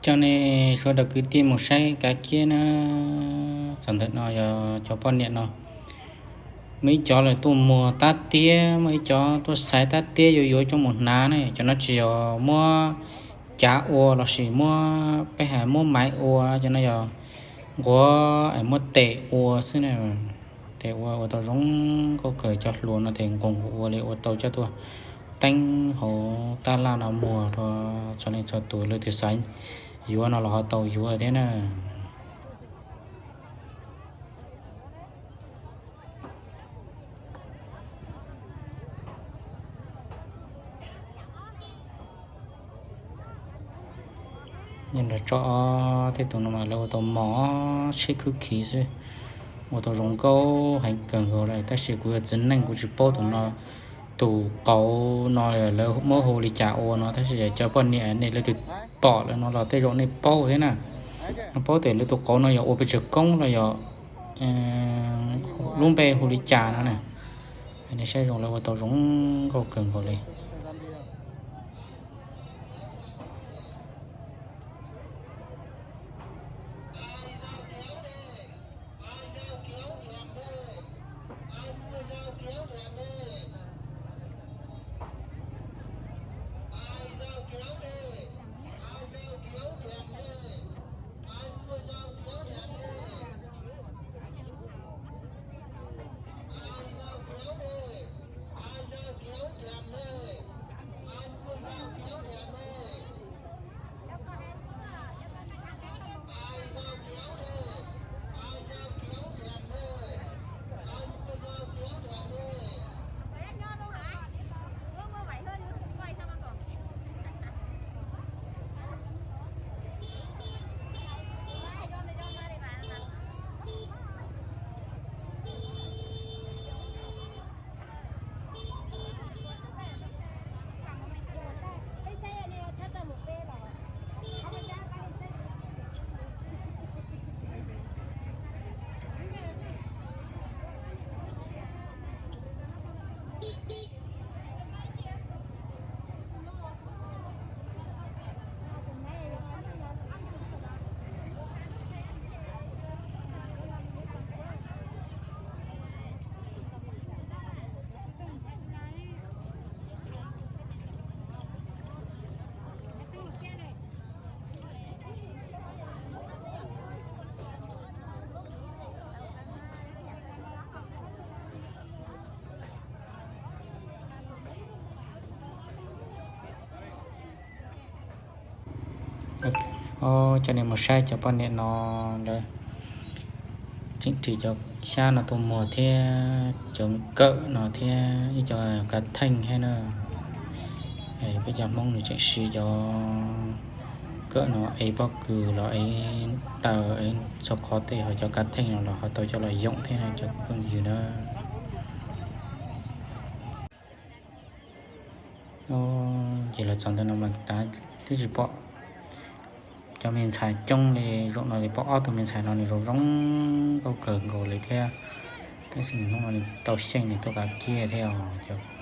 Coj nej sawv daws kwv tij mus saib kav kiab na. Txog ntawm no yog cov poj niam no, muaj ib cov lawv tuaj muag tab tiab, muaj ib cov tuaj xaiv tab tiab yuav yuav coj mus hnav na. Cov no tsis yog muab cav ua lossis muab, peb hais muab maiv ua, cov no yog nquav es muab tes ua xwb na. Tes ua ua tau zoo nkauj kawg, cov hluas no tes nqus nqus ua li ua tau coj tuaj teeb hauv tab laj no muag rau txhua leej txhua tus, leej twg xav yuav no los ho tau yuav thiab na. Nyob nrog tso ob tej tus no mas lawv ua tau mos tsheb khwb khiv xwb, ua tau zoo nkauj heev kawg nkaus li. Tab sis kuv yog txiv neej kuv tsis paub tus no, tus qauv no lawv muab hu li cas ua no, tab sis yog cov poj niam nej leej twg pom lawm no los tej zaum nej paub thiab na. Paub tias lawv tus qauv no yog ua pes tsawg koob los yog lub npe hu li cas no na. Nej saib zoo, lawv ua tau zoo nkauj kawg nkaus li. Coj nej mus saib cov poj niam no, lawv tseem ris cov xyab no tuaj muag thiab cov kawm no thiab ib co kav theej thiab na. Peb cov Hmoob nws tseem siv cov kawm no ev pob kws los ev taws ev txhua qhov tej, ho cov kav theej no los ho tau coj los yoom thiab na cov phooj ywg na. Ces los txog ntawm no mas kav twb tsis pom cov me ntxhais coob li, zaum no li pom ob tug me ntxhais no nws zoo zoo nkauj kawg nkaus li thiab. Tab sis hnub no nws tau xyeej nws tuaj kav kiab thiab os. Cov